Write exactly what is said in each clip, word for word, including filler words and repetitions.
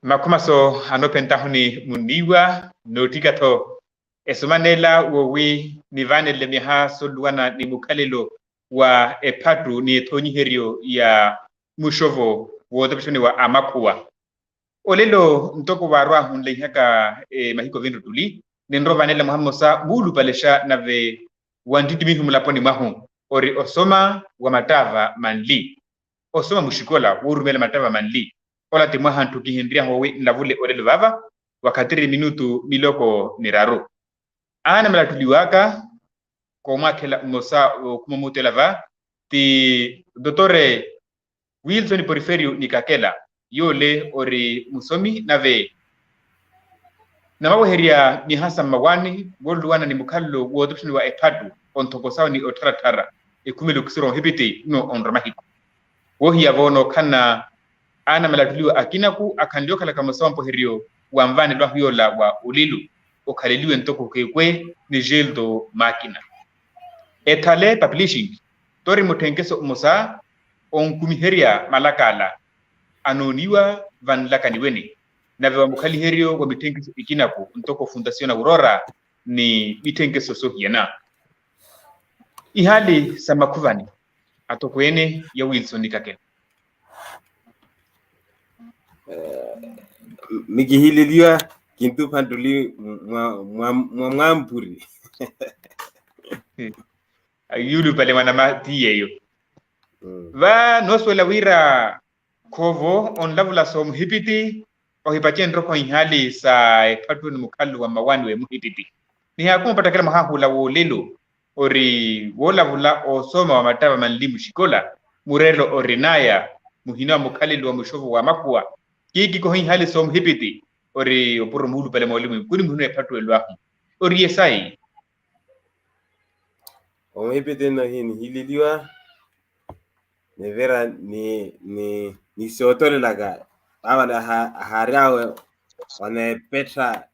Makhumaso anoophentahu ni munniiwa noottika-tho esomaneela woowi nivaanele myaha sooluwana ni mukhalelo wa ephattu ni ethoonyiheryo ya muxovo wootepexani wa amakhuwa. Olelo ntoko waarwahu nleihaka mahiku vinru tuli ninrowa vaanela mwaha mmosa muulupalexa nave wa nttittimiho mulaponi mwahu ori osoma wa mattaava manli. Osoma muxikola woorumela mattaava manli ola ti mwaha ntthu kihinryahu wowi nlavule olelo vaava wakhatiri minutu miloko miraru. Aana malattuliwaka koomwaakhela mmosa wookhuma omuutela va ti dotore wilson poriferio nikakela. Yoole ori musomi nave namaweherya myaha sa mmawaani wooluluwana ni mukhalelo wootopexani wa ephattu onthoko sawe ni ottharattharra ekhumela okisira ohipiti nno onrwa mahiku. Woohiya-vo nookhalana aana malattuliwa akinaku akhanle okhalaka mmosa wa mpoheryo wa nvaanelo ahu yoola wa olelo okhaleliwe ntoko kekwe ni geldo makina. Ethale paplishing tori mutthenkeso mmosa onkumiherya malaka ala anooniwa vanlakaniweni nave wa mukhaliheryo wa mitthenkeso ikinaku ntoko funtasiyoni awuroora ni mitthenkeso soohiyana. Ihaali sa makhuvani atokweene ya wilson nikakela. Mikihileliwa kintupha ntuli mwa mwampuri. Yuulupale mwanama ti yeeyo. Va noosuwela wira khoovo onlavula soomuhipiti ohipace nroko ihaali sa ephattu ni mukhalelo wa mmawaani w'emuhipiti. Nihaakuma opattaka mwaha ahula woolelo ori woolavula osoma wa mattaava manli muxikola mureerelo orin'aya muhina wa mukhalelo wa muxovo wa makhuwa. Kiikikoha ihaali soomuhipiti ori opuro muulupale mwa olimu inkuni muhina wa ephattuwelo ahu. Ori yesayi. Omuhipiti nno hi nihileliwa nivira ni ni nisootolelaka vavale ahaari awe waneepettha.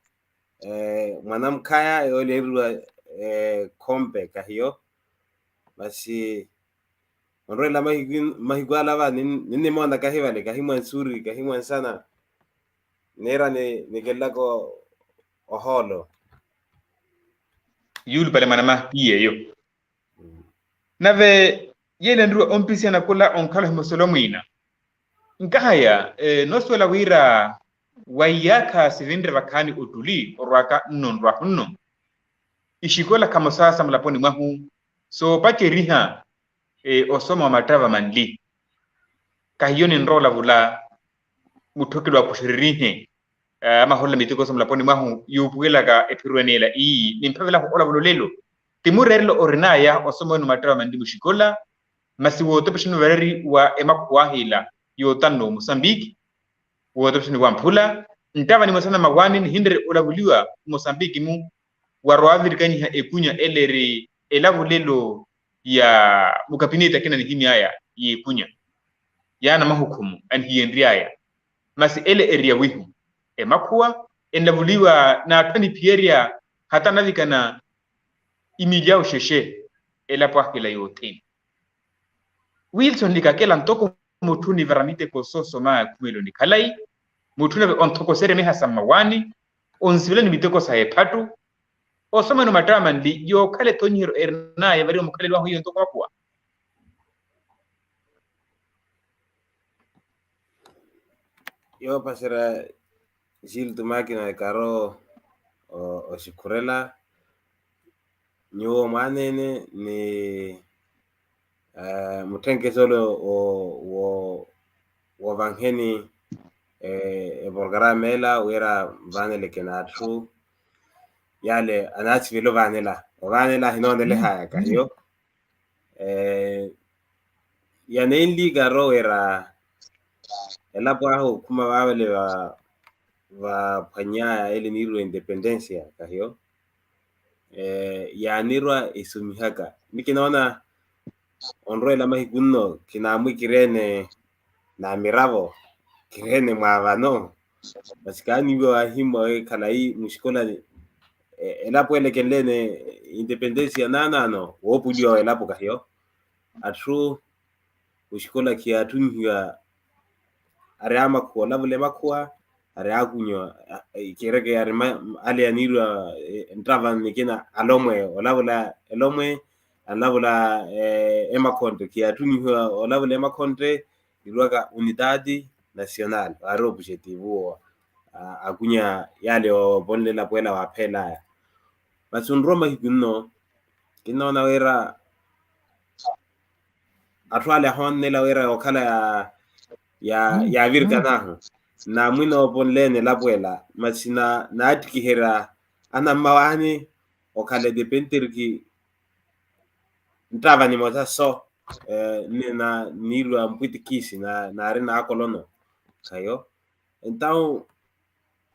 Mwanamukhaya yoole eeriwa khompe kahiyo masi onrwelela mahiku ala va ninnimoona kahivale kahimwansuri kahimwansana. Niira nikelelaka ohoolo. Yuulupale mwanama ti yeeyo. Nave yeele enriwa ompisiyana kula onkhala ohimosolo mwiina. Nkahaya noosuwela wira wa iyaakha sivinre vakhaani ottuli orwaaka nno nrwahu nno ixikola khamosa sa mulaponi mwahu soopaceriha osoma wa mattava manli. Kahiyo ninrowa olavula mutthokelo wakuxererihe amaholola miteko sa mulaponi mwahu yuupuwelaka ephiru eneela iyi nimphavelahu olavula olelo. Ti mureerelo orin'aya osoma wene omattava manli muxikola masi wootopexani ovareri wa emakhuwa ahiila yootano musambiki wootopexani wamphula nttava nimwesana mawaani nihinrerye olavuliwa musambiki-mu warwa waavirikanyiha ekunya ele eri elavulelo ya mukapineti akina nihimy'aya y'ekunya yaana mahukhumu anihiyenry'aya. Masi ele eri yawihu emakhuwa enlavuliwa n'atthu aniphiyerya hata anavikana imilyawu xexe elapo ahila yothene. Wilson likakela ntoko mutthu onivara miteko soosoma khumelo ni khalayi mutthu nave onthokoserya miha sa mmawaani onsivelani miteko sa ephattu osomani omattava manli yookhala ethonyiheryo erin'aya evariwa mukhalelo ahu hiyo ntoko makhuwa. Yoopaserya gildo makina ekaro oxikhurela nyuwo mwaneene ni mutthenkeso ole woovankeni eporokaramu ela wira vaaneleke n'atthu yale anaasivela ovaanela ovaanela ahinoonelehaya kahiyo. Yaneenli karo wira elapo ahu okhuma vaavale vaphwany'aya ele niirwa independencia kahiyo yaanirwa esomihaka. Ni kinoona onrweela mahiku nno kinaamwi kireene n'amiravo kireene mwa vano. Masi kaaniiwa waahimwa wi khalayi muxikola elapo elekenleene independencia naanaano woopuliwa w'elapo kahiyo. Atthu muxikola khiyaattunihiwa ari amakhuwa olavula emakhuwa ari akunyo. Kireke ari ale aniirwa nttava nikina alomwe olavula elomwe, alavula emakhontte kiyattunihiwa olavula emakhontte. Irwaka unitati nasional ari opujetivu wo. Akunya yale oponlela pwela waphelaya. Masi onrwa mahiku nno kinnoona wira atthu ale ahoonnela wira yookhala ya ya yavirikanahu. Namwino oponleene elapwela masi naattikiherya anammawaani okhala etepenterki nttava nimosa so nina niirwa mpwitikisi naari naakolono. Khayo entawu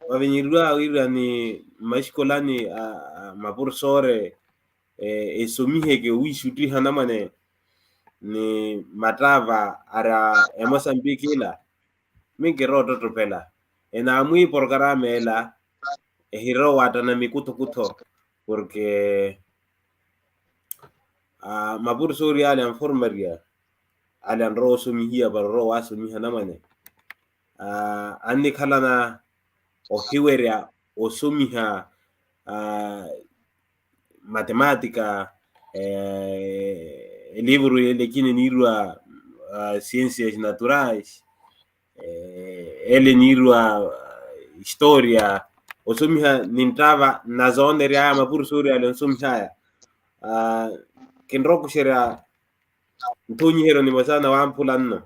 vavenyeriwa wira ni mmaxikolani mapurusoore esomiheke owiixuttiha anamwane ni matava ari a emosambiki ila. Minkiroottottophela enaamwi porokaramu ela ehirowa attana mikuthokutho porke mapurusoori ale anformaria ale anrowa osomihiya para orowa waasomiha anamwane annikhalana ohiwerya osomiha matematika elivuru ele ekina eniirwa ciencias naturais ele eniirwa historia osomiha ni nttava nnazoonery'aya mapurusoori ale onsomih'aya. Kinrowa okuxerya nthonyiheryo nimosa nawamphula nno.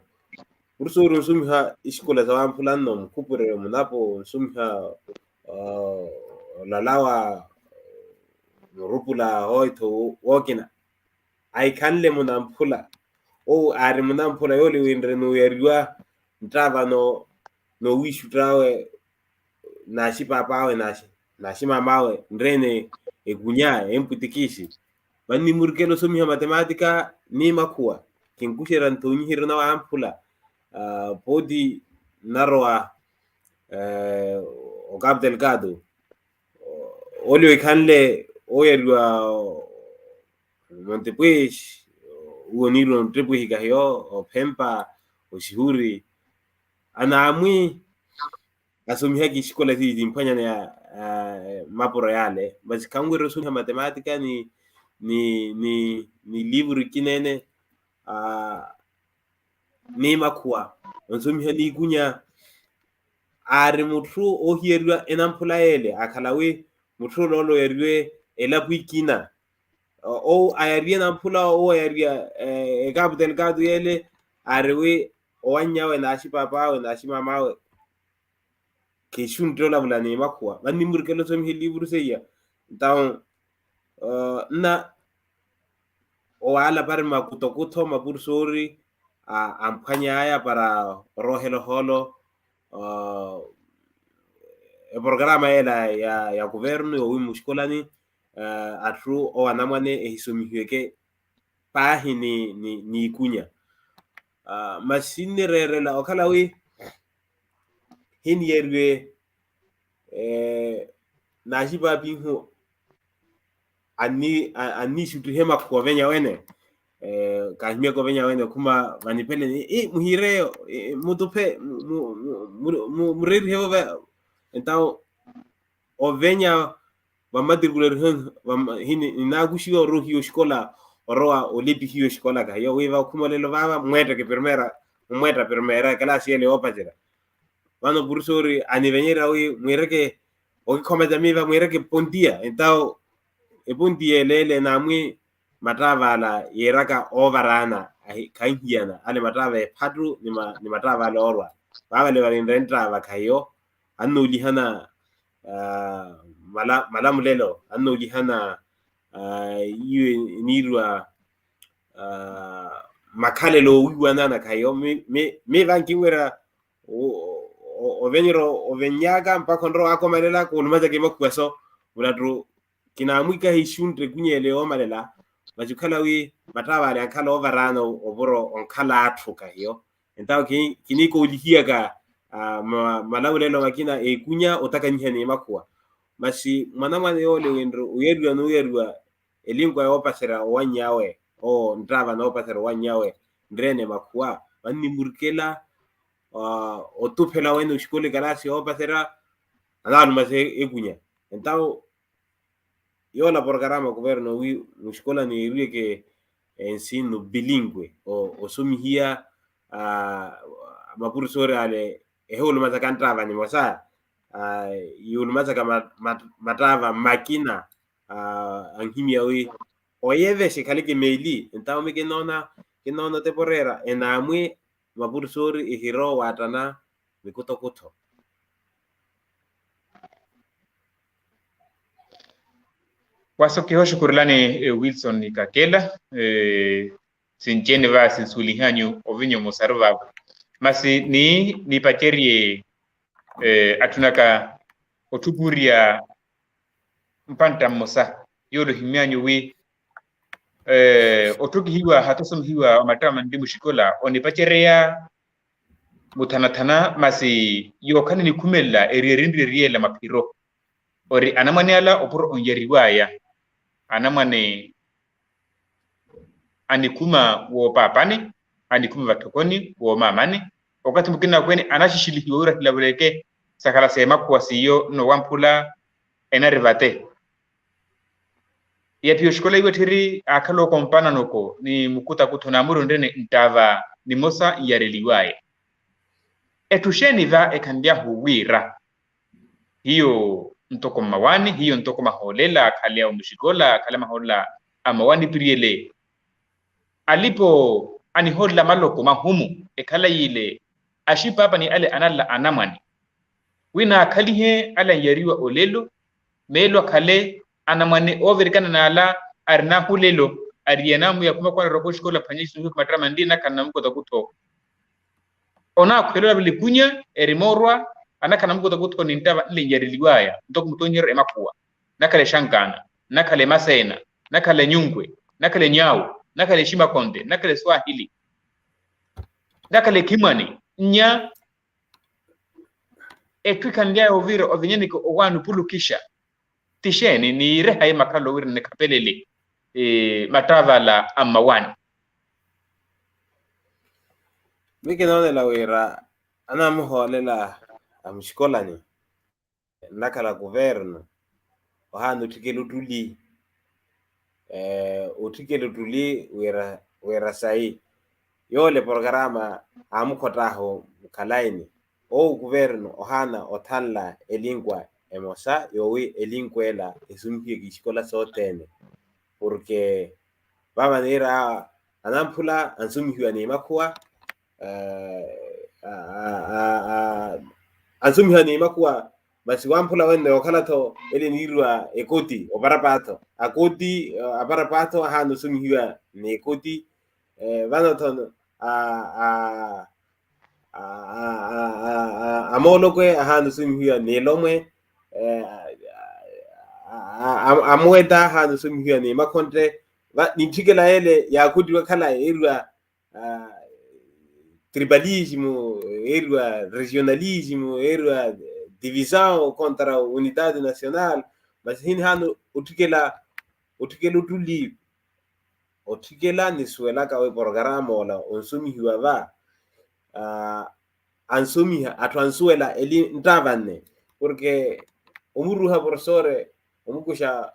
Murusoori onsumiha exikola sawamphula nno mukhupure munapo onsumiha olalawa murupula hoitho wookina. Ahikhanle munamphula owo aari munamphula yoole winre nuuyariwa nttava noowiixutt'awe naaxipaapawe naaximamawe nreene ekunya empwitikisi. Vannimurikela osomiha matematika ni makhuwa kinkuxerya nthonyiheryo nawamphula. Pooti nnarowa okapu telkatu ole ohikhanle ooyariwa montepwexi uwo niirwa onttepwehi kahiyo ophempa oxihuri anaamwi asomihaka exikola siyi simphwanyaneya mmapuro yale masi khanwerya osomiha matematika ni ni ni livuru ikina ene ni makhuwa onsomiha n'ikunya. Aari mutthu oohiyariwa enamphula yeele akhala wi mutthu ole ole oyariwe elapo ikina owo ayariye namphula owo ayariya ekapu telkatu yeele aari wi owannyawe naaxipaapawe naaximamawe khexuntte olavula ni makhuwa vannimurikela osomiha elivuru seiya. Entawu nna owaala pari makutokutho mapurusoori amphwany'aya para oroohela ohoolo eporokarama yeela ya kuvernu yoowi muxikolani atthu owanamwane ehisomihiweke paahi ni n'ikunya. Masi nnireerela okhala wi hiniyeriwe naaxipaapinhu anniixuttihe makhuwa ovenya wene. Kaahimyaka ovenya wene okhuma vanipeleni muhiireyo mutuphe mureerihevo. Entawo ovenya vammatrikulariho ninaakuxiwa orohiwa oxikola orowa olepihiwa oxikola kahiyo wi vakhumolelo vava mweetteke primera mumweetta primera ekalaasi yele yoopacerya. Vano purusoori anivenyerya wi mwiireke okikhomeca miiva mwiireke pontiya entawo epontiya eleele naamwi mattaava ala yiiraka oovaraana khanhiyana ale mattaava ephattu ni mattaava ala oorwa. Vaavale valinre nttaava khahiyo annoolihana malamulelo annoolihana iyo eniirwa makhalelo oowiiwanana khahiyo. Miiva nkinwerya ovenyerya ovennyaka mpakha onrowa waakomalela kuulumacaka emakhuwa so mulattu kinaamwikaha ixuntte ekunya ele yoomalela. Masi okhala wi mattaava ale ankhala oovaraana ovura onkhala atthu kahiyo entawo kiniikoolihiyaka malamulelo makina ekunya otakanyiha ni makhuwa. Masi mwanamwane yoole winre oyariwa nooyariwa elinkwa yoopaserya owannyawe owo nttaava noopaserya owannyawe nreene makhuwa vannimurikela otuphela wene oxikola ekalasi yoopaserya, anaalumaza ekunya. Entawo yoola porokarama kuverno wi muxikolani yeeriyeke ensino bilingue, osumihiya mapurusori ale ehiwulumazaka nttava nimosa, yiwulumazaka mattava makina. Anhimya wi oyeveshe ekhaleke meeli. Entawo mi kinoona kinoona oteporeera enaamwi mapurusori ehiroowa attana mikutokutho. Waso kihoxukurilani wilson kakela. Sinci-ene va sinsuwelihanyu ovinyu musaru vavo masi ni nipacerye atthunaka otthukurya mpantta mmosa yoole ohimyanyu wi otthukihiwa hata osomihiwa wa mattama nli muxikola onipacerya muthanathana masi yookhala enikhumelela eri erinrye eriyela maphiro ori anamwane ala opuro onyariwaya anamwane anikhuma woopaapani anikhuma vatthokoni woomamani okathi mukina kweni anaxixilihiwa wira ahilavuleke sakhala seemakhuwa siiyo nnowamphula enari vate. Yaphiya oxikola iwettheri aakhala okompananoko ni mukutakutho naamuri onrene nttaava nimosa nyareliwaya etthu xeeni va ekhanlyahu wira hiyo ntoko mmawani hiyo ntoko mahoolela akhale a omuxikola akhale a mahoolela a mmawani piriyele alipo anihoolela maloko mahumu ekhala yiile axipaapa ni ale analla anamwane wi naakhalihe ale anyariwa olelo meelo akhale anamwane oovirikana n'ala ari n'ahulelo ari anamuya khuma khwanaroko oxikola phwanya isumihiwa mattama nli anakhala na mukotakutho onaakhwela olavela ikunya erimoorwa anakhala na mukotakutho ni nttava nle nyareliwaya ntoko mutonnyeryo emakhuwa nakhala exankana nakhala emaseena nakhala enyunkwe nakhala enyaawu nakhala eximakhonte nakhala eswahili nakhala ekhimwani nnya etthu ekhanly'aya ovira ovinyaneke owaani opulukixa ti xeeni niirehaye makhalelo wira nikhapelele mattava ala a mmawaani. Mi kinoonela wira anamuhoolela a muxikolani nnakhala kuverno ohaana otthikela ottuli otthikela ottuli wira sayi yoole porokarama aamukhott'ahu mukhalaini owo kuverno ohaana othanla elinkwa emosa yoowi elinkwa ela esumihiweke exikola sothene porke vava niira anamphula ansumihiwa ni makhuwa ansumihiwa ni makhuwa masi wamphula wene yookhala-tho ele eniiriwa ekoti oparapatho akoti aparapatho ahaana osumihiwa ni ekoti vano-tho amoolokwe ahaana osumihiwa ni elomwe amuwetta ahaana osumihiwa ni makhontte nitthikela ele yaakhuliwa khala eeriwa tribalismo eeriwa regionalismo eeriwa divisao contra unitadi nacional masi hini haana otthikela otthikela ottuli otthikela nisuwelaka wi porokarama ola onsumihiwa va ansumiha atthu ansuwela eli nttaavanne porke omuruuha porofesore omukuxa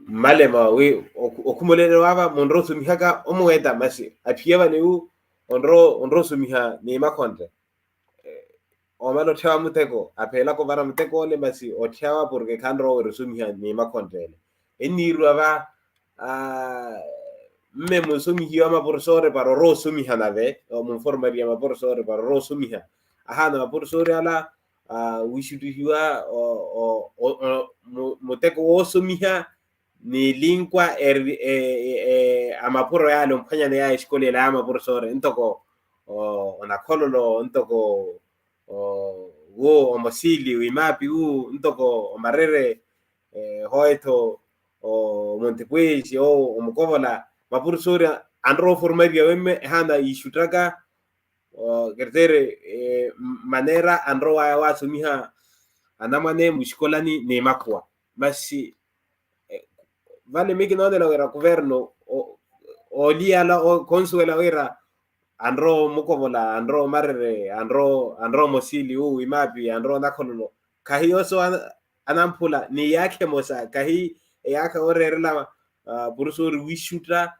mmalema wi okhumolele waava munrowa osumihaka omuwetta masi aphiya vale wu onrowa osumiha ni makhontte omala ottheya wa mutteko apheelaka ovara mutteko ole masi ottheya wa porke khanrowa wira osumiha ni makhontte ele enniiriwa va mme musumihiwa maporosori para orowa osumiha nave munformariya maporosori para orowa osumiha ahaana maporosori ala wiixuttihiwa mutteko woosumiha ni elinkwa a mapuro yaale omphwanyana yaale exikola ela ya maporosori ntoko onakhololo ntoko wu omosili wimapi wu ntoko omarere hoetho omontepuesi omukovola mapurusori anrowa oformariya wemme ehaana yiixuttaka kertere manera anrowaya waasumiha anamwane muxikolani ni makhuwa masi vale mi kinoonela wira kuverno ooliyala khonsuwela wira anrowa omukovola, anrowa omarere, anrowa mosili uwi mapi, anrowa onakhololo. Khahiyo so anamphula ni iyaakha emosa khahi eyaakha ooreerela. Purusori wiixutta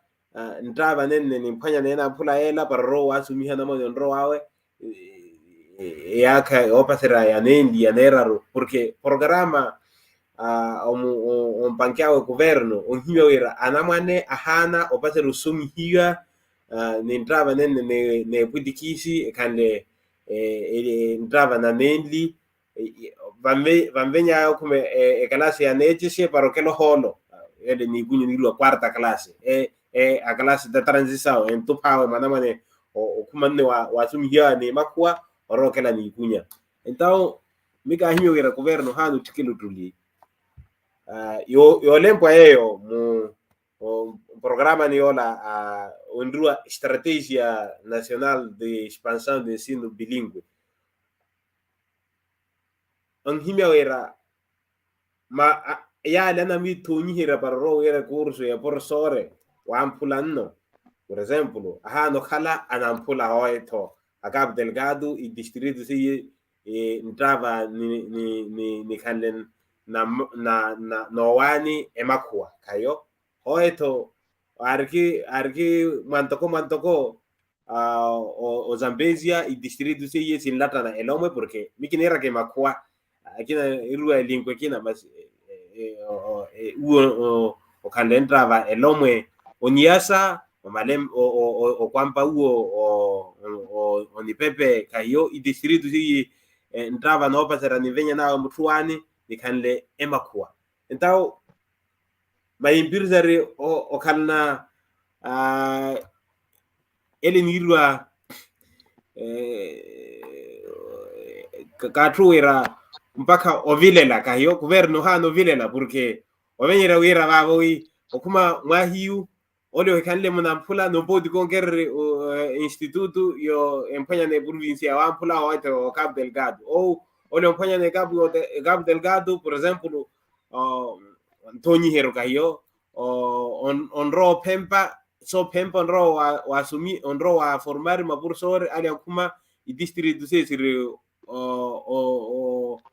nttaava nenne nimphwanya neena amphula yeela para orowa owasumiha namwane onrowa awe. Eyaakha yoopaserya ya nenli ya neeraru porke programa ompanke awe kuverno onhimya wira anamwane ahaana opaserya osomihiwa ni nttaava nenne n'epwitikisi ekhanle nttaava na nenli. Vanveny'aya okhuma ekalasi ya neeceshe para okela ohoolo ele niikunyu niiriwa quarta kalasi. Akalasi ta transisawo entuph'awe mwanamwane okhuma nne wasumihiwa ni makhuwa orowa okela niikunya. Entawo mikaahimya wira kuverno ohaana otthikela ottuli yoolempwa yeeyo mu programa ni yoola onriwa estrategia nacional de expansion de ensino bilingue. Onhimya wira yaale anamwithoonyiherya para orowa wira ekursu ya porosore wamphula nno. Por exemplo ahaana okhala anamphula owe-tho a cabo delgado idistrito seiye nttaava nikhanle noowaani emakhuwa khayo. Owe-tho aariki mwa ntoko mwa ntoko ozambesia idistrito seiye sinlattana elomwe porke mikiniiraka emakhuwa akina eruwa elinkwe ekina masi uwo okhanle nttaava elomwe oniyasa okwampa uwo onipepe khahiyo idistrito seiye nttaava noopaserya ninvenyana awe mutthu waani nikhanle emakhuwa. Entawo mahimpirisa ari okhalana ele niiriwa kaatthu wira mpakha ovilela khahiyo kuverno ohaana ovilela porke ovenyerya wira vaavo wi okhuma mwahiyu ole ohikhanle munamphula nompooti konkererye institutu yo emphwanya n'eprovincia wamphula owe-tho o cabo delgado ou ole omphwanya n'ecabo delgado por exemplo nthoonyiheryo khahiyo onrowa ophempa soophempa onrowa waformari mapurusori ale akhuma itistritu sesiri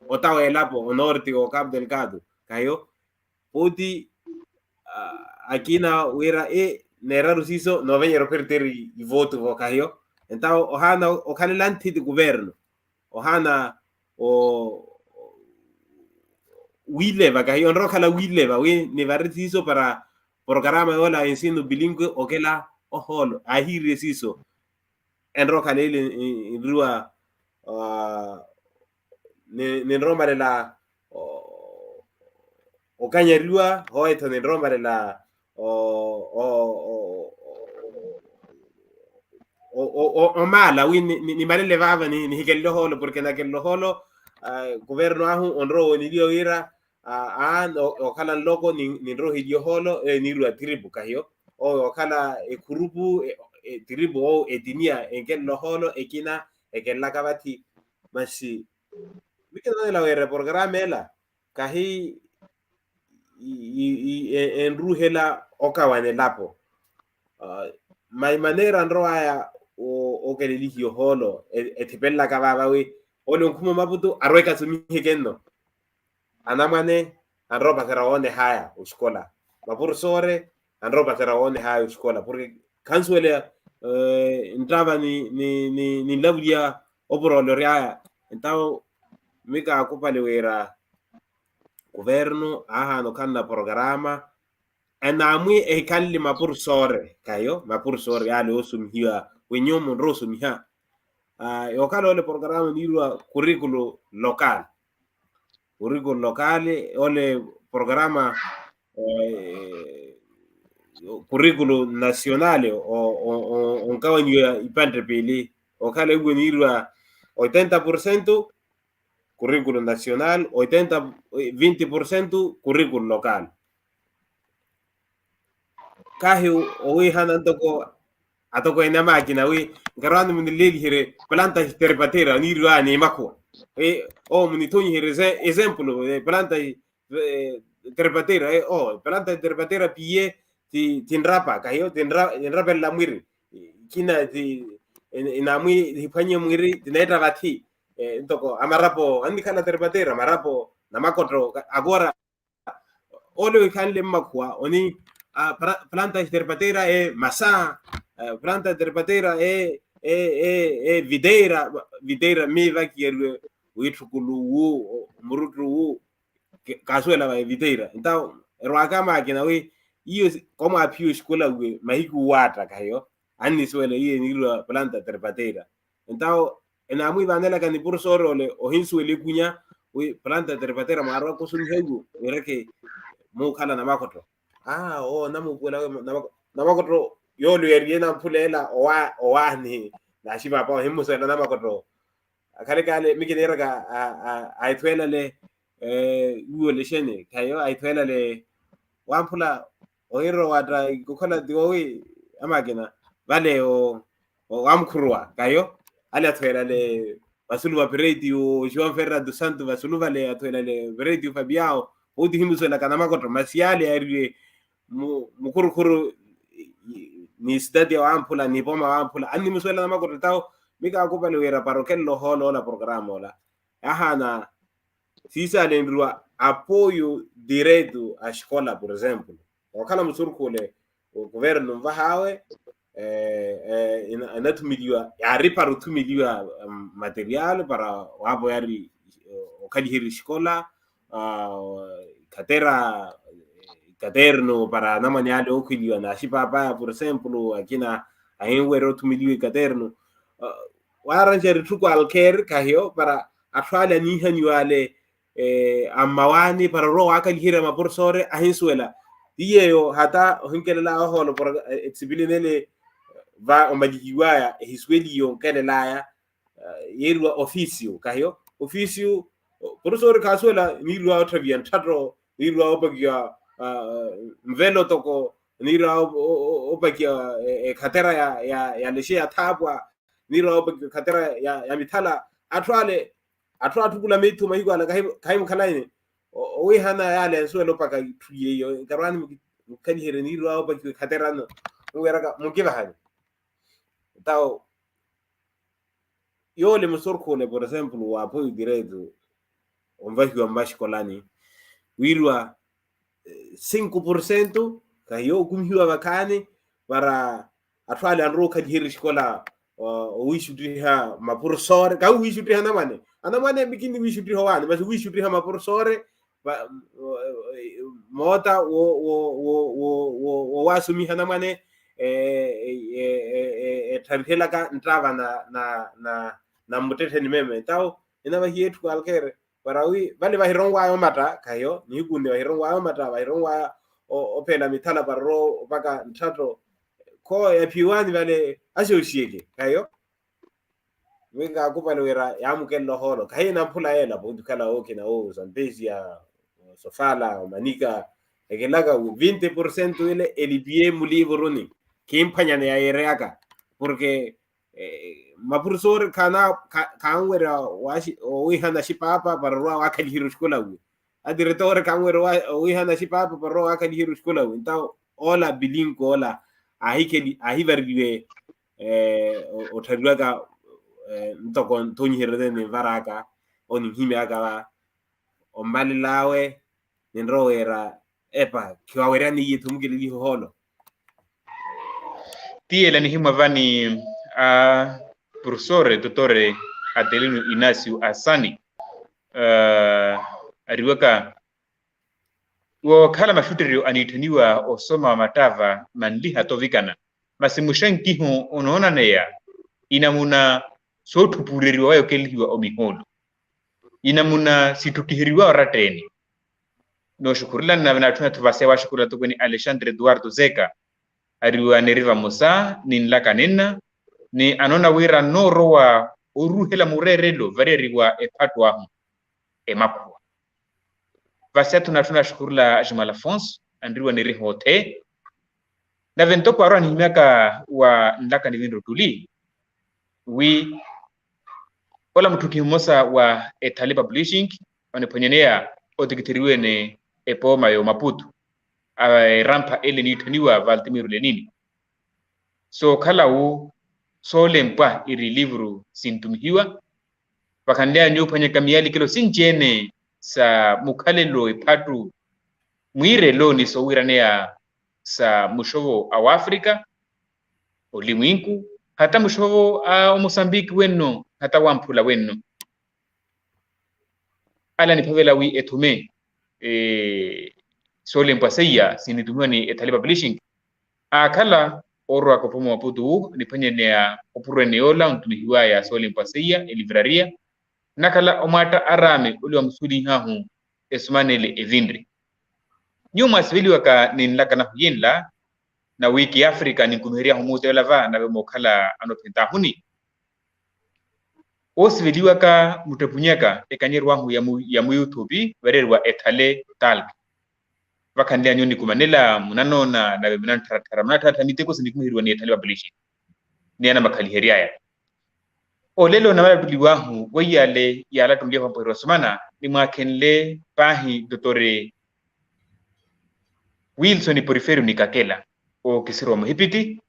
otawa elapo onorti o cabo delgado khahiyo pooti akina wira neeraru siiso noovenyerya operteri ivotu vo khahiyo. Entawo ohaana okhalela nthiti kuverno ohaana wiileva kahiyo onrowa okhala wiileva wi nivari siiso para programa yoola ensino bilingue okela ohoolo aahiirye siiso. Enrowa okhala ile nriwa ninrowa omalela okanyariwa hooyo-tho ninrowa omalela omaala wi nimalele vaava nihikelele ohoolo porke nakelele ohoolo. Kuverno ahu onrowa owooneliwa wira aa okhala nloko ninrowa oheliya ohoolo eyo niiriwa tiripu kahiyo oyo okhala ekhurupu tiripu ou etiniya enkelele ohoolo ekina ekelelaka vathi. Masi mikinanela wira eporokaramu ela kahi enruuhela okawana elapo. Maimaneera anrowaya okelelihiya ohoolo ethipelelaka vaava wi ole onkhuma omaputu arweke asumiheke nno anamwane anrowa opaserya woonehaya oxikola mapurusore anrowa opaserya woonehaya oxikola porke khansuweleya nttava ninlavuliya oporoloryaya. Entawo mikaakupali wira kuverno aahaana okhanla porokaraama anaamwi ehikhanle mapurusore kayo mapurusore yaale oosumihiwa wi nyuwo munrowa osumiha. Yookhala ole porokaraama niiriwa kurikulu lokal kurikulu lokal ole porokaraama kurikulu nasional onkawanyiwa ipantte piili okhala iwe niiriwa oitenta porcento kurikulu nasional oitenta vinti porcento kurikulu lokal. Kahi owihana ntoko atokweene amakina wi nkarwani munileliherye planta terpatera niiriwa ni makhuwa. Owo munithonyiherye exemplo planta terpatera owo planta terpatera piye tinrapa kahiyo tinrapelela mwiri kina ti inamwi nihiphwanye mwiri tineetta vathi. Ntoko amarapo annikhala terepatera marapo namakotto. Akora ole wikhanle mmakhuwa oni planta terepatera e masa, planta terepatera e viteira. Viteira miiva kiyariwe wiitthukulu wu muruttu wu. Kaasuwela va eviteira entawo erwaka maakina wi iyo komwaaphiwa oxikola wiwe mahiku waatta kahiyo annisuwela iyo eniiriwa planta terepatera. Entawo enamwiivanelaka ni porosori ole ohinsuwela ekunya wi planta terepatera mwaarowaka osumiha iwo wiireke muukhala namakottho. Aa oo namuupuwela wi namakottho yoole yariye namphula ela owaani naaxipaapawe ohimmusuwela namakottho. Akhaleke ale mikiniiraka ahithweelale wiwo lexeni khayo ahithweelale wamphula ohirowatta ikukhola tiwowi amakina vale wamukhuruwa khayo ale athweelale vasulu va pereitiyo oxiwa ferra dos santo vasulu vale athweelale pereitiyo fabiao. Outihimusuwelaka namakottho masi yale yaariwe mukhurukhuru ni sitati ya wamphula ni poma wamphula annimusuwela namakottho tawo. Mikaakupale wira para okelela ohooloola programa ola yahaana siisalenriwa apoyo direto a xikola por exemplo. Okhala musurukhu ole okuverno nvahaawe enathumeliwa yaari para othumeliwa material para waapoyari okhaliherya exikola. Ikhatera ikaterno para anamwane ale ookhweliwa naaxipaapaya por exemplo akina ahinwerya othumeliwa ikaterno. Waaranxera etthu qualquer khahiyo para atthu ale aniihaniwa ale ammawaani para orwa waakaliherya maporosore ahinsuwela. Ti yeeyo hata ohinkelelaya ohoolo para exipilineele va omalihiwaya ehisuweliye onkelelaya. Yeeriwa ofisiyu kahiyo ofisiyu porosori khaasuwela niiriwa otthaviya ntthatto niiriwa opakiwa mvelo toko niiriwa opakiwa ekhatera ya lexe ya thaapwa niiriwa opakiwa ekhatera ya mithala. Atthu ale atthu atthukula miithu mahiku ala khahimukhalaini owiihana yale ansuwela opaka itthu yeiyo ekarwani mukikhaliherye niiriwa opakiwa ekhatera nno muweraka mukivahani. Entawo yoole musurukhu ole por exemplo wa apoyo direto onvahiwa mmaxikolani wiiriwa cinco por cento khahiyo okumihiwa vakhaani para atthu ale anrowa okhaliherya exikola owiixuttiha maporosore kahi owiixuttiha anamwane. Anamwane mikini wiixuttiha owaani masi wiixuttiha maporosore moota wo wo wo wo wo wowasumiha anamwane ettharihelaka nttava na na na na mmuttettheni meme entawo enavahiya etthu qualquer para wi vale vahironwaya omatta khahiyo nihiku nne vahironwaya omatta vahironwaya opheela mithala para orwa opaka ntthatto. Kho yaphiwani vale axooxiyeke khahiyo. Wi nkaakupale wira yaamukelela ohoolo khahiyo enamphula yeela ponttukhala wookina wo zambezia sofala omanika ekelaka wi vinte por cento ile elipie muliivuruni. Khimphwanyaneya yeereyaka porke maporosori khanwerya owiihana axipaapa para orwa waakhaliherya oxikola wi adiretore khanwerya owiihana axipaapa para orwa waakhaliherya oxikola wi entawo ola bilinko ola aahivareriwe otthariwaka ntoko nthonyiheryo nene ninvaraka oninhimyaka va ommalel'awe ninrowa wira epa khiwaweryani iye tho mukelelihe ohoolo. Ti yela nihimwa vani a profesore totore atelino inacio asani ariwaka wookhala maxutteryo aniitthaniwa osoma wa mattaava manliha tovikana masi muxankiho onoonaneya inamuna sootthupuuleriwa waya okelihiwa omihoolo inamuna sitthukiheriwa oratta-ene. Nooxukhurela nave naatthuna-tho vaseya waaxukhurela atokweni alexandre eduardo zeka ariwa niri vamosa ni nlaka ninna ni anoona wira nnoorowa oruuhela mureerelo variyari wa ephattu ahu emakhuwa. Vaseya-tho naatthuna axukhurela aximala afonso anriwa niri hoothe nave ntoko arowa anihimyaka wa nlaka nivinre ottuli wi ola mutthukihi mmosa wa ethali publishing oniphwanyaneya otikitheriwe-ene epooma y'omaputu erampha ele eniitthaniwa valtimiro lenini. Sookhala wu soolempwa iri livru sintumihiwa. Vakhanly'anyu ophwanyaka miyalikelo sinci-ene sa mukhalelo ephattu mwiirelo ni sowiiraneya sa muxovo a wafrika olimwinku, hata muxovo a omosambiki wenno hata wamphula wenno. Ala niphavela wi ethume soolempwa seiya sinitumiwa ni ethali publishing. Aakhala oorowaka opoma wa putu niphwanyaneya opurwene yoola ontumihiwaya soolempwa seiya elivraria. Nnakhala omwaatta araame ole wamusuwelihahu esumanele evinri. Nyuwo mwasiveliwaka ni nlaka nahu yenla na wiiki y'afrika ninkumiheryahu muuteela va nave mookhala anophentahuni. Oosiveliwaka muttepunyaka ekanyeriwahu ya muyuthupi vareeriwa ethale talk. Vakhanly'anyu nikumanela munanoona nave munanttharatthara munattharattha miteko sinikumiheriwa ni ethale publishing ni anamakhaliheryaya. Olelo navalattuliwahu weiyale yaalattunliyahu vampweherya osomana nimwaakhenle paahi dotore wilson poriferio nikakela ookisiri wa muhipiti.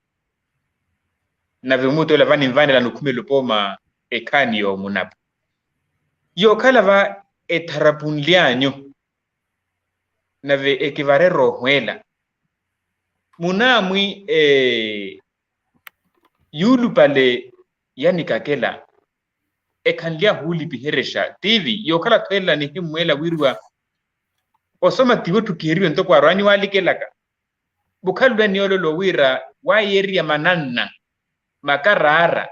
Nave omuutola vaninvanela nukhumela opooma ekhaani yoomunapo yookhala va etharapunly'anyu nave ekivarerya ohweela munaamwi yuulupale yanikakela ekhanly'ahu wuulipiherexa tiivi yookhala thwelela nihimmweela wiiriwa osoma tiiwo etthukiheriwe ntoko arwaanyu waalikelaka. Vukhalulwani yoololo wira waayeeriya mananna makaraara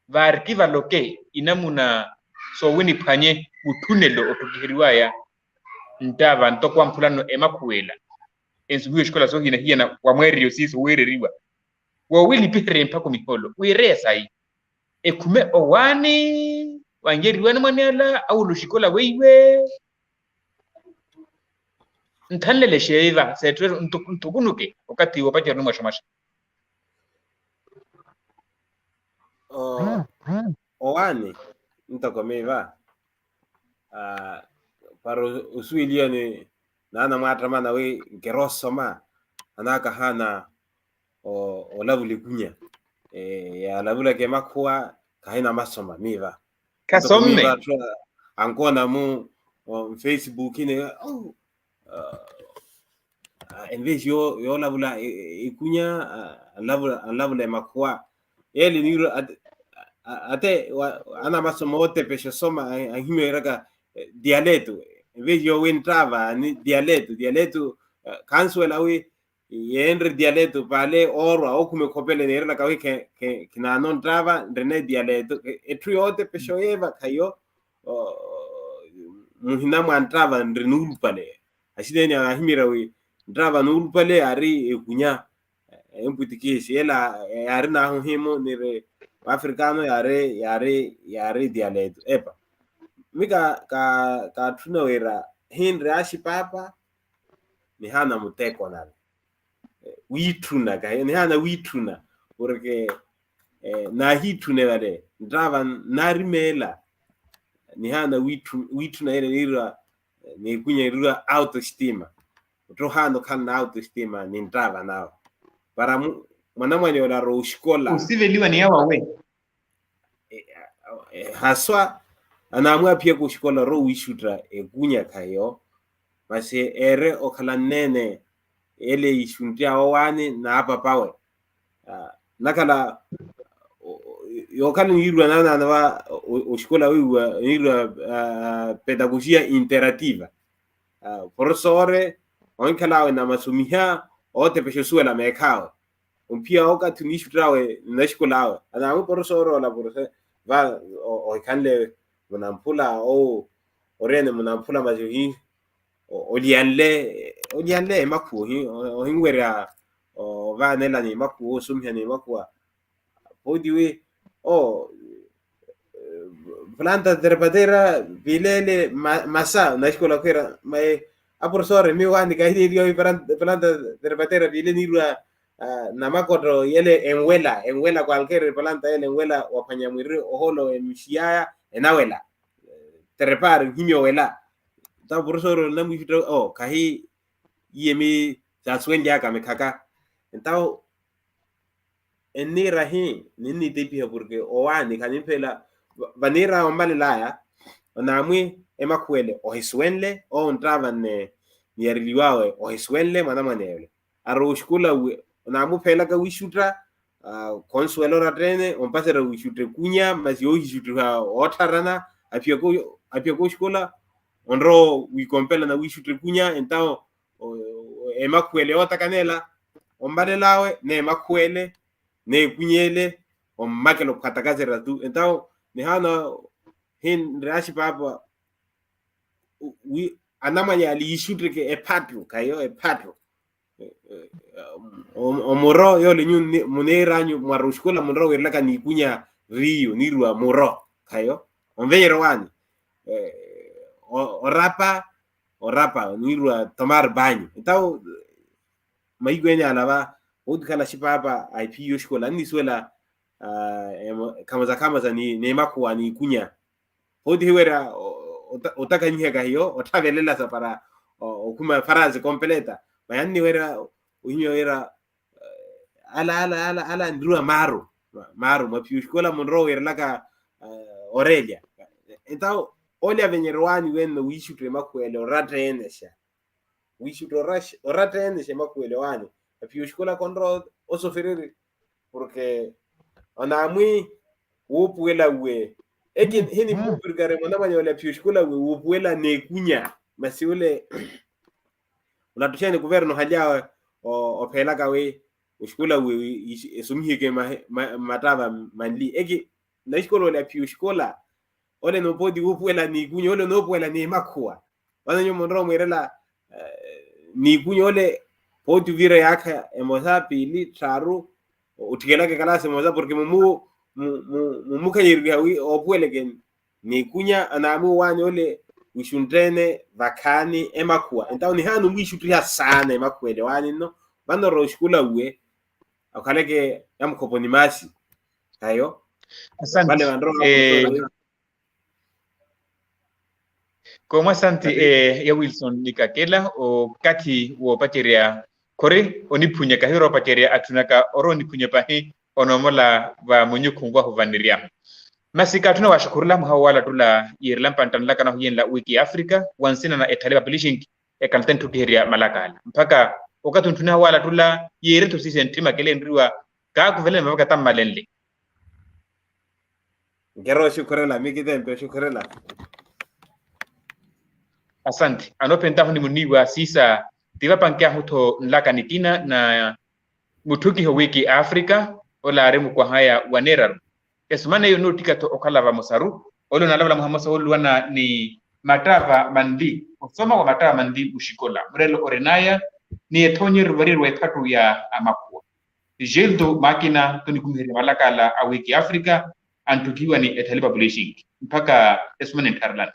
vaariki valoke inamuna soowiniphwanye mutthunelo otthukiheriwaya nttaava ntoko amphulano emakhuwela ensumiwa exikola soohiyana-hiyana wa mweeriyo siiso weereriwa woowilipiherya emphako miholo wiireya sayi ekhume owaani wanyeeriwa anamwane ala awula oxikola weiwe. Nthanlele xeevi va seettuweru nthukunuke okathi woopacerya onimwaxamaxa. Owaani ntoko miiva para osuweliwa ni naana mwaattamana wi nkiroosoma anaakahaana olavula ikunya yaalavulaka emakhuwa. Khahina masoma miiva. Khasomme. Ankoona mu mfacebook ni envesi yoolavula ikunya anlavula emakhuwa. Yeele niirwa ate anamasoma ootepexa osoma anhimya weeraka dialeto envesi yoowe nttaava ni dialeto dialeto. Khansuwela wi yeenre dialeto paale oorwa ookhuma ekhopele neerelaka wi khinaano nttaava nrine dialeto. Etthu yootepexa oyeeva khayo muhina mwa nttaava nri nuulupale. Axineenyu aahimira wi nttaava nuulupale yaari ekunya empwitikixi ela yaari naahu himu niri wafrikano yaari yaari yaari dialeto epa. Mi kaatthuna wira hinri axipapa nihaana muteko nale wiitthuna kahiyo nihaana wiitthuna porke naahiitthune vale nttaava nnaarimeela. Nihaana wiitthuna yene niirwa niikunya niirwa autostima ottohaana okhala na autostima ni nttaava nawe para mwanamwane ole arowa oxikola osiveliwa ni yawawe. Haswa anaamwaaphiyaka oxikola orowa wiixutta ekunya khayo masi eere okhala nneene ele ixunttyawe owaani n'apapawe. Nakhala yookhala niirwa naanaana va oxikola wiiwa niirwa pedagogia interativa. Profesore ohinkhal'awe namasomiha ootepexa osuwela meekh'awe omphiya okathi oniixutt'awe nnaxikola awe anaamwi porofesori ola porofesori va ohikhanle munamphula ou oriyene munamphula masi ohi oliyanle oliyanle emakhuwa ohinwerya ovaanela ni emakhuwa osomiha ni emakhuwa. Pooti wi o planta trepatera pileele masa naxikola khwira maye aporofesori miyo wani kahiniiriwa planta trepatera pileele niirwa namakotto yele enwela enwela kwalkheeri planta yele enwela waphwanya mwiri oholo emixiyaya enawela trepar nhimya owela. Ntawo porofesori onamwixutta o khahi iye mi saasuwenlyaka mikhaka ntawo Enniira hi ninnitepiha porke owaani khanimphela. Vaniira ombalelaya onaamwi emakhuwele ohisuwenle owo onttaava niyariliwawe ohisuwenle mwanamwane ole. Arowa oxikola uwe onaamuphelaka wiixutta khonsuwela oratta-ene ompaserya wiixutta ekunya masi yoohixuttiha oottharana. Aphiyaka oxikola onrowa wiikompelana wiixutta ekunya entawo emakhuwele yootakanela ombalel'awe n'emakhuwele n'ekunya ele ommakela okhwatakaserya tu entawo nihaana. Hinryaxi paapa anamwanya aliixutteke ephattu khayo ephattu omuro yoole nyuwo muniir'anyu mwari oxikola munrowa wiirilaka n'ikunya riiyo niirwa muro khayo onvenyerya owaani orapa orapa niirwa tomar banyu entawo mahiku ene ala va otikhala xipaapa aiphiya oxikola annisuwela khamosa khamosa n'emakhuwa n'ikunya. Hooti hiwerya otakanyihaka hiyo otthavelela sa para okhuma farasi kompeleta maya anniwerya ohinya wira ala ala ala ala nruwa maaru maaru mwaphiya oxikola munrowa wiirelaka orelya entawo olya avenyerya owaani wenno wiixutta emakhuwele oratta-ene xa wiixutta oratta-ene xa emakhuwele owaani. Aphiya oxikola khonrowa osofereri porke onaamwi wuupuwela uwe eki hinipuupirikari mwanamwanya ole aphiya oxikola uwe wuupuwela n'ekunya masi ole onattuxeni kuverno ohaly'awe opheelaka wi oxikola uwe esomiheke mmattaava manli eki naxikola ole aphiya oxikola ole noopooti wuupuwela n'ikunya ole onoopuwela n'emakhuwa. Vano nyuwo munrowa mwiirela n'ikunya ole pooti ovira yaakha emosa piili tthaaru otthikelaka ekalaasi emosa porke mumukhanyeryeriha wi oopuweleke n'ikunya anaamwi owaani ole wixuntte-ene vakhaani emakhuwa entawo nihaana omwiixuttiha saana emakhuwele owaani nno. Vano orowa oxikola uwe okhaleke yamukhoponi maasi ayo vale vanrowa Koomwasanti ya wilson nikakela okathi woopacerya khori oniphunyaka hiyo oroopacerya atthu naka orowa oniphunya pahi onoomola va munyukhu nwahu vaniryahu. Masi kaattuna waaxukhurula mwaha woowaalattula yiirela mpantta nlakana ohiyenla wiki ya africa wa nsina na etthale publishing ekhalata entthukiherya malakaala mpakha okathi ontthuniha woowaalattula yiiretho siise ntthima kele enriwa kaakuvelene mavaka tammalenle. Nkero oxukhurela mikitempe oxukhurela. Asanti anoophentahu ni muniiwa siisa tivapankeahu-tho nlaka nikina na mutthukiho wiki africa ole aari mukwahaya waneeraru. Esumana eyo noottika-tho okhala vamosaru ole onaalavala mwaha mmosa wooluwana ni mattaava manli osoma wa mattaava manli muxikola murelo orinaya ni ethoonyeryo variyeriwa ephattu ya amakhuwa. Gildo makina tunikhumiheriya malakaala a wiki africa antthukihiwa ni ethali publishing mpakha esumana enttharelani.